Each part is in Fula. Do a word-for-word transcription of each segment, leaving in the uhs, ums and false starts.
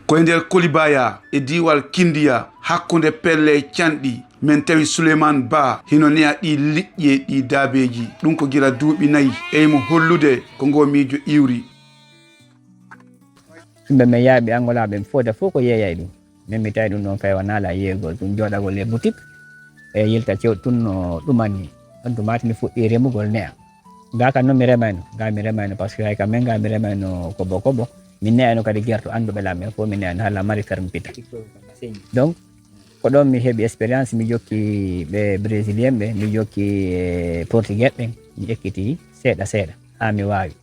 Ko e nder Kolibaya e diiwal Kindiya, hakkunde pelle e canɗi, men tawi Suleymaan Ba hino ne'a ɗii liƴƴi e ɗii daabeeji. Ɗum ko gila duuɓi nayi. Ey mo hollude ko ngoo miijo iwri. Yimɓe men yaaɓi Angola ɓen fooda fof ko yeeyay ɗum. Min mi tawi ɗum ɗon kay wonaa la yeegol ɗum jooɗagol e boutique e yilta cewɗi tun no ɗumanni. On tun maati mi fuɗɗi remugol ne'a. Ga kan non mi remayno, ga mi remayno parce que hay kam men ga mi remayno kobo kobo. Min ne'ayno kadi gerto annduɓe lam ɓen fof min ne'ayno halla mari ferme pita. Donc ko ɗon mi heɓi expérience mi jokki ɓe brésilien ɓe mi jokki e portugais ɓen mi ekkiti seeɗa seeɗa ha mi waawi.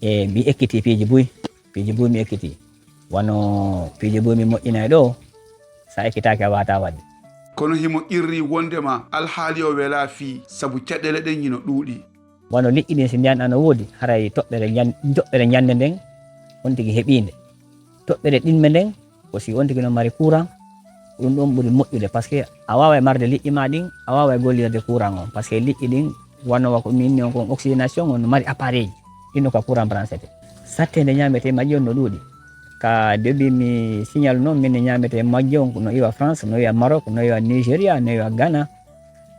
E mi ekkiti piiji buy piiji buy mi ekkiti wano piiji buy mi moƴƴinay ɗo sa ekkitaki a wata waɗde. Kono himo qirri wondema alhaali o wela fii sabu caɗele ɗen hino ɗuuɗi. Wano liƴƴi ɗin si ndiyan ana woodi haray toɓɓere njan- toɓɓere njande nden on tigi heɓinde toɓɓere ɗinme nden ko si on tigi no mari courant. Ɗum ɗon ɓuri moƴƴude parce que a waaway marde liƴƴi ma ɗin a waaway gollirde courant on parce que liƴƴi ɗin wano wa ko min ni on kon oxydination on no mari appareil ji ɗin no ka courant branchete. Satte nde ñamete majji on no ɗuuɗi ka début mi signal noon min ne ñamete majji on no iwa France no iwa Maroc no iwa Nigeria no iwa Ghana.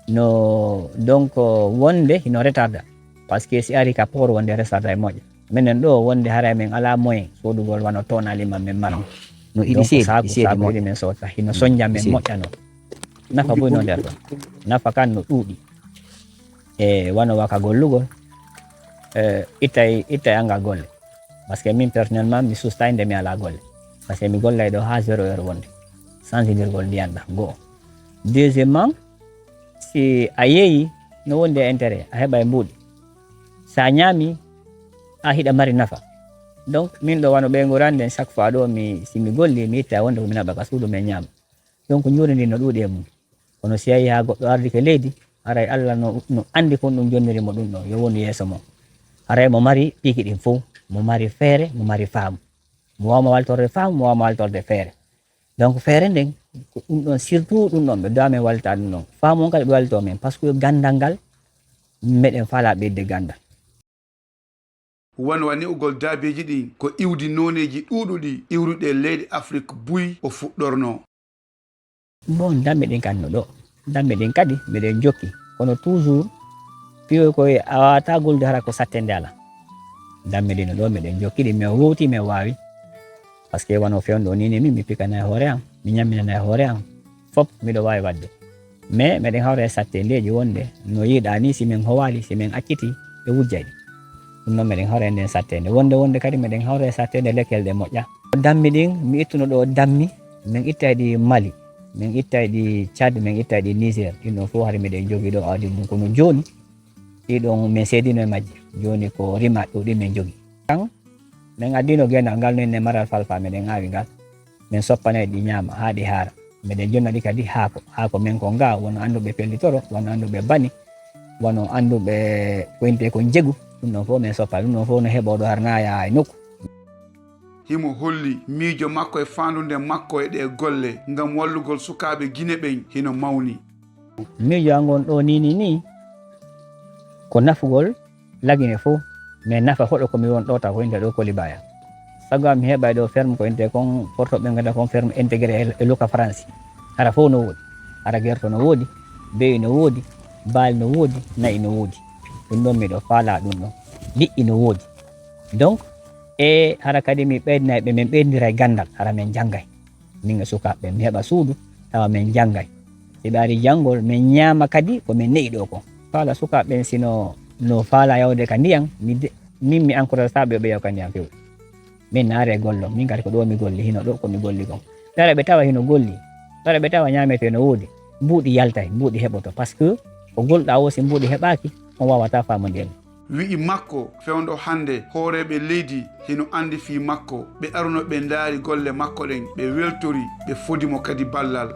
No donc wonde hino retarda parce que si ari ka port wonde retarda e moƴƴa. Minen ɗo wonde haray min alaa moyen sodugol wano tonali ma min mara no iɗi seedi seedi moƴƴa min sota hino soñja min moƴƴano. Nafa boy no nder ɗon nafa kan no ɗuuɗi. E wano waka gollugol ittay ittay anga golle. Parce que min personnellement mi sustay nde mi alaa golle parce que mi gollay ɗo ha zéro heure wonde sansidirgol ndiyan ɗa goo. Deuxièmement si a yeeyi no wondi e intérêt a heɓa e mbuuɗi. Sa ñaami a hiɗa mari nafa. Donc min ɗo wano ɓeyngu rande chaque fois ɗo mi si mi golli mi itta wonde ko mi naɓa ka suudu mi ñaama. Donc njuuri ndi no ɗuuɗi e mum. Kono si yahi ha goɗɗo ardike leydi haray allah no, no andi kon ɗum jonniri mo ɗum ɗo yo wonu yeeso mo. Haray mo mari piiki ɗin fof mo mari feere mo mari faamu. Mo wawma waltorde faamu mo wawma waltorde feere. Donc feere nden ko ɗum ɗon surtout ɗum ɗon ɓe dowa min wallita ɗum ɗon faamu on kadi ɓe wallito min par ce que gandal ngal meɗen faala ɓeyde gandal. Wano wa ne'ugol daabeeji ɗin ko iwdi nooneeji ɗuuɗuɗi iwruɗi e leyɗe Afrik buy o fuɗɗornoo. Bon dammi ɗin kan no ɗo dammi ɗin kadi miɗen jokki kono toujours piyoy koye a wawata golde hara ko sattende ala. Dammi ɗin no ɗo miɗen jokki ɗi min wowti min wawi. Parce que wano fewndo o nini min mi pikana e hoore am mi ñamminana e hoore am. Fop miɗo wawi wadde mais meɗen hawra e sattendeji wonde no yiɗa ni si min howali si min acciti ɓe wujjay ɗi. Ɗum noon meɗen hawra e nden sattende wonde wonde kadi meɗen hawra e sattende lekkel ɗe moƴƴa. Dammi ɗin mi ittuno ɗo dammi min ittay ɗi mali min ittay ɗi tchad min ittay ɗi niger ɗin ɗon fof hari miɗen jogui ɗo awdi mum kono joni ɗiɗon min seedino e majji joni ko rimat ɗo ɗi min jogui. Kan min addino gendal ngal no inne maral falfa meɗen awi ngal. Min soppanay ɗi ñaama haa ɗi haara. Meɗen jonna ɗi kadi haako. Haako men ko nga wano annduɓe pellitoro, wano annduɓe bani, wano annduɓe ko inte ko njegu. Ɗum ɗon fof min soppa. Ɗum ɗon fof no heɓoo ɗo har na yaha e nokku. Himo holli miijo makko e faandude makko e ɗee golle ngam wallugol sukaaɓe Gine ɓen hino mawni. Miijo an ngon ɗoo nii nii nii ko nafugol Lagine fof, mais nafa hoɗo ko mi won ɗo taw ko innde ɗo Kolibaya. Sago am mi heɓay ɗo ferme ko innde kon porto ɓe ngada kon ferme intégré e Luka Faransi. Hara fof no woodi, hara gerto no woodi, beyi no woodi, baali no woodi, na'i no woodi. Ɗum ɗon miɗo faala ɗum ɗon. Liƴƴi no woodi. Donc e hara kadi mi ɓeydinay ɓe min ɓeydindiray ganndal hara min janngay. Min e sukaaɓe ɓen mi heɓa suudu tawa min janngay. Si ɓe ari janngol min ñaama kadi ko min ne'i ɗo kon. Faala sukaaɓe ɓen sino no faala yawde ka ndiyan min mi encourage taɓe yo ɓe yaw ka ndiyan few. Min naare e gollo min kadi ko ɗo mi golli hino ɗo ko mi golli kon. Ɓere ɓe tawa hino golli ɓere ɓe tawa ñaamete no woodi. Mbuuɗi yaltay mbuuɗi heɓoto par ce que ko golɗa o si mbuuɗi heɓaaki on wawata faamude en. Wi'i makko fewndo hannde hooreeɓe leydi hino anndi fii makko ɓe aruno ɓe ndaari golle makko ɗen ɓe weltori ɓe fodi mo kadi ballal.